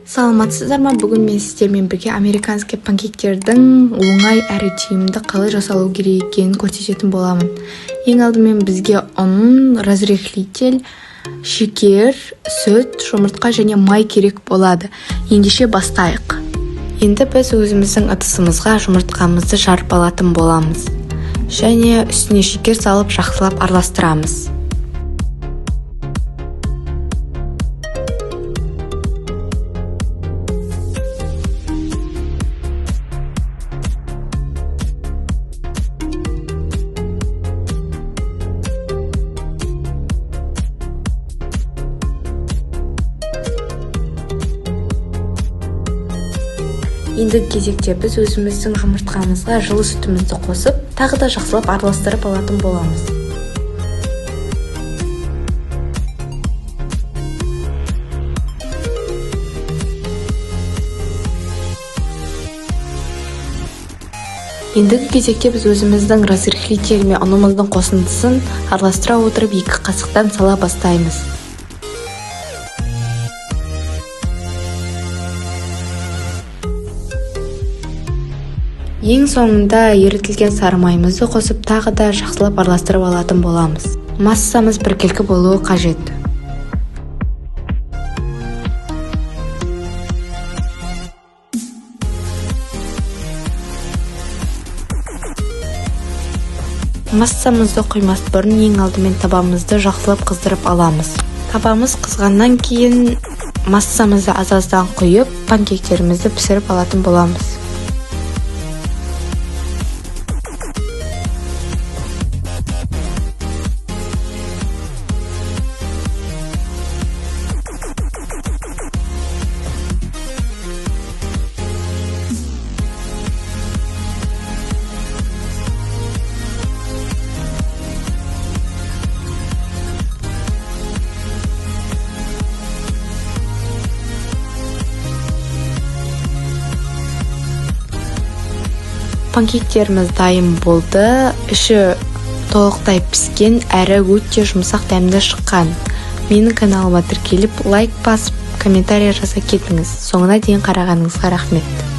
Саламатсыздар ма? Бүгін мен сіздермен бірге американский панкейктердің оңай әрі тиімді қалай жасалу керек екенін көрсететін боламын. Ең алдымен бізге ұн, разрыхлитель, шекер, сүт, жұмыртқа және май керек болады. Ендеше бастайық. Енді біз өзіміздің ыдысымызға жұмыртқамызды жарып алатын боламыз және үстіне шекер салып, жақсылап араластырамыз. Ендігі кезекте біз өзіміздің жұмыртқамызға жылы сүтімізді қосып, тағы да жақсылап араластырып алатын боламыз. Ендігі кезекте біз өзіміздің разрыхлитель мен ұнымыздың қосындысын араластыра отырып, 2 қасықтан сала бастаймыз. Ең соңында ерітілген сары майымызды қосып, тағы да жақсылап араластырып алатын боламыз. Массамыз біркелкі болуы қажет. Массамызды құймас бұрын ең алдымен табамызды жақсылап қыздырып аламыз. Табамыз қызғаннан кейін массамызды аз-аздан құйып, панкейктерімізді пісіріп алатын боламыз. Панкейктеріміз дайын болды. Іші толықтай піскен, әрі өте жұмсақ, дәмді шыққан. Менің каналыма тіркеліп, лайк басып, комментарий жаза кетіңіз. Соңына дейін қарағаныңызға рахмет.